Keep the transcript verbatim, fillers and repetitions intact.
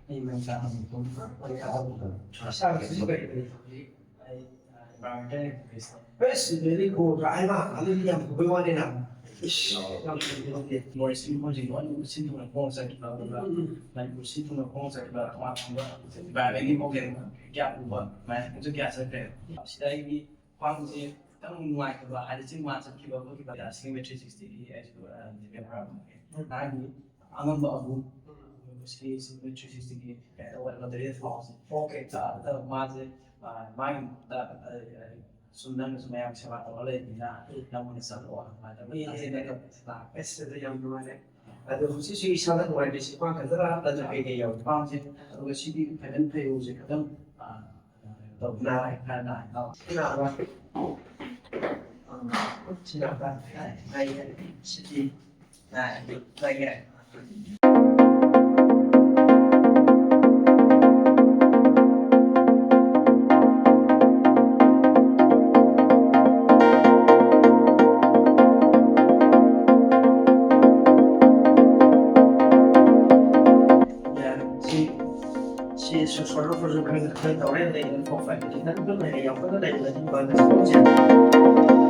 ꯑꯩ ꯃꯩ ꯆꯥꯛ ꯑꯃ ꯊꯣꯡ-, ꯑꯩ ꯆꯥꯛ ꯑꯃ ꯊꯣꯡ-, ꯆꯥꯛ ꯑꯁꯤ ꯀꯔꯤ ꯀꯔꯤ ꯊꯣꯡꯉꯤ? ꯑꯩ, ꯑ, environmental activist ꯅꯤ꯫ ꯑꯁ, very good꯫ ꯍꯥꯏꯃ, ꯑꯗꯨꯗꯤ ꯌꯥꯝ ꯐꯕꯩ ꯋꯥꯅꯤꯅ꯫ ꯏꯁ, ꯌꯥꯝ ꯐꯩ꯫ ꯃꯣꯔꯦꯁꯤ ꯃꯐꯝꯁꯤ ꯂꯣꯏꯅ ꯁꯤꯟ ꯊꯨꯡꯅ ꯈꯣꯡꯅ ꯆꯠꯈꯤꯕ, ꯑꯗꯨꯒ ꯎꯝ, ꯎꯝ꯫ ꯃꯅꯤꯄꯨꯔ ꯁꯤꯟ ꯊꯨꯡꯅ ꯈꯣꯡꯅ ꯆꯠꯈꯤꯕ, ꯇꯣꯉꯥꯟ ꯇꯣꯉꯥꯟꯕ environment ꯀꯤ ꯄꯥꯎꯖꯦꯜ ꯀꯌꯥ ꯎꯕ, ꯃꯌꯥꯝꯁꯨ ꯀꯌꯥ ꯆꯠꯈ꯭ꯔꯦ꯫ ꯁꯤꯗ ꯑꯩꯒꯤ ꯈ꯭ꯋꯥꯡꯁꯦ ꯈꯤꯇꯪ ꯅꯨꯡꯉꯥꯏꯇꯕ, ꯍꯥꯏꯗꯤ ꯆꯤꯡ ꯃꯥꯟ ꯆꯠꯈꯤꯕ ꯈꯣꯠꯈꯤꯕ, ꯑꯁꯤꯒꯤ ꯃꯦꯇ꯭ꯔꯤꯛ ꯁꯤꯛꯁꯇꯤꯒꯤ ꯑꯩꯁꯨ, ꯑ, ꯗꯤꯕꯦꯠ ꯍꯥꯏꯔꯝꯃꯒꯦ꯫ ꯃꯥꯒꯤ ꯑꯉꯝꯕ ꯑꯍꯨꯝ, ꯁꯤ, ꯁꯤ ꯃꯦꯇ꯭ꯔꯤꯛ ꯁꯤꯛꯁꯇꯤꯒꯤ ꯀꯩꯅꯣ ꯑꯣꯏꯔꯒ ꯗꯤꯕꯦꯠ ꯐꯥꯎꯁꯦ꯫ ꯑꯣꯀꯦ꯫ ꯑ, ꯑꯗ ꯃꯥꯁꯦ, ꯑ, ꯃꯥꯒꯤ ꯃꯍꯨꯠꯇ, ꯑ, ꯑ, ꯁꯨꯝ ꯅꯪꯅꯁꯨ ꯃꯌꯥꯝ ꯁꯦꯕꯥ ꯇꯧꯔ ꯂꯩꯕꯅꯤꯅ ꯅꯪꯉꯣꯟꯗ ꯆꯠꯂꯣ ꯑꯗꯨꯃꯥꯏꯅ ꯇꯧꯔꯒ ꯑꯦ, ꯑꯦ, ꯊꯥꯖꯩ꯫ ꯑꯦ꯫ ꯅꯪꯒ ꯂꯥꯛ-, ꯑꯁ, ꯑꯗꯨ ꯌꯥꯝ ꯅꯨꯡꯉꯥꯏꯔꯦ꯫ ꯑꯗꯣ ꯍꯧꯖꯤꯛꯁꯨ ꯏꯁꯥꯗ ꯅꯨꯡꯉꯥꯏꯇ꯭ꯔꯤꯁꯦ ꯈ꯭ꯋꯥꯡ ꯈꯛꯇꯔꯥ ꯅꯠꯇ꯭ꯔꯒ ꯀꯩꯀꯩ ꯌꯥꯎꯏ? ꯈ꯭ꯋꯥꯡꯁꯦ, ꯑꯗꯨꯒ ꯁꯤꯒꯤ ꯐꯦꯠ ꯑꯦꯟ ꯐꯩꯒꯜꯁꯦ ꯈꯤꯇꯪ, ꯑ, ꯇꯧ-, ꯅꯥꯏ, ꯈꯔ ꯅꯥꯏ꯫ ꯑ, ꯁꯤ ꯅꯥꯕ꯭ꯔꯥ? ꯑ, ꯁꯤ ꯅꯥꯕ꯭ꯔꯥ? ꯅꯥꯏ, ꯅꯥꯏ, ꯁꯤꯗꯤ ꯅꯥꯏ, ꯅꯥꯏ, ꯅꯥꯏ꯫ ꯁꯤ, ꯁꯤ ꯁꯣꯔꯠ ꯁꯣꯔꯠ ꯈꯔ ꯈꯔ ꯇꯧꯔꯦ, ꯑꯗꯩ ꯑꯗꯨꯝ ꯊꯣꯛꯄ ꯍꯥꯏꯗꯤ ꯈꯤꯇꯪ ꯑꯗꯨꯝ ꯂꯩꯔꯦ, ꯌꯥꯝ ꯀꯟꯅ ꯂꯩꯕ ꯅꯠꯇꯦ, ꯃꯄꯥꯟꯗ ꯁꯤ ꯄꯣꯠꯁꯦ꯫